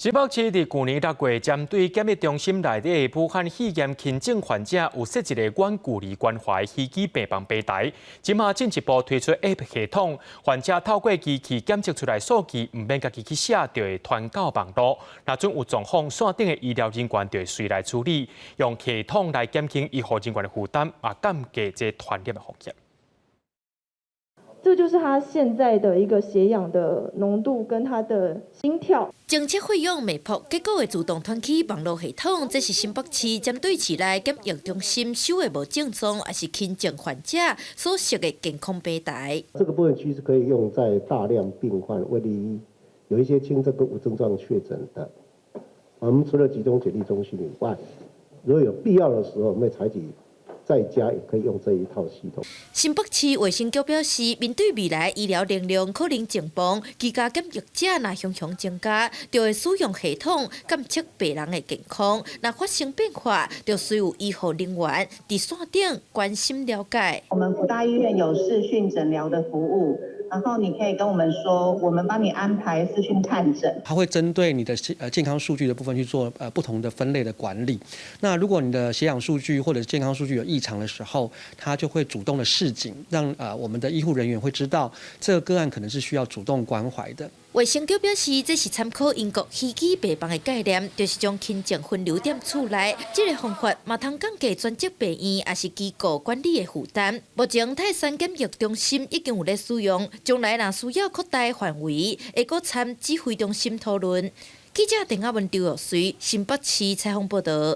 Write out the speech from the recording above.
新北市佇舊年六月，針對檢疫中心內底的武漢肺炎輕症患者，有設一个遠距離關懷虛擬病房平台。這馬進一步推出 App 系統，患者透過機器檢測出來數據，毋免家己去寫，就會傳到網路。若準有狀況，線頂的醫療人員就會隨來處理，用系統來減輕醫護人員的負擔，也降低這傳染的風險。這就是他現在的一個血氧的濃度跟他的心跳。偵測血氧脈搏結果會自動傳去網路系統，這是新北市針對市內檢疫中心收的無症狀抑是輕症患者所設的健康平台。這個部分其實可以用在大量病患，為例有一些輕症跟無症狀確診的，我們除了集中檢疫中心以外，如果有必要的時候，我們會採取在家也可以用這一套系統。新北市衛生局表示，面對未來醫療能量可能緊繃，居家檢疫者若雄雄增加，就會使用系統監測病人的健康，若發生變化，就需有醫護人員佇線頂關心了解。我們輔大醫院有視訊診療的服務，然後你可以跟我們說，我們幫你安排視訊看診。它會針對你的健康數據的部分去做不同的分類的管理。那如果你的血氧數據或者健康數據有異常的時候，它就會主動的示警，讓我們的醫護人員會知道這個個案可能是需要主動關懷的。衛生局表示，這是參考英國虛擬病房的概念，就是將輕症分流佇厝內。這个方法嘛通降低專責病院抑是機構管理的負擔。目前泰山檢疫中心已經有咧使用，將來若需要擴大範圍，會閣參指揮中心討論。記者鄧亞文、張玉水，新北市採訪報道。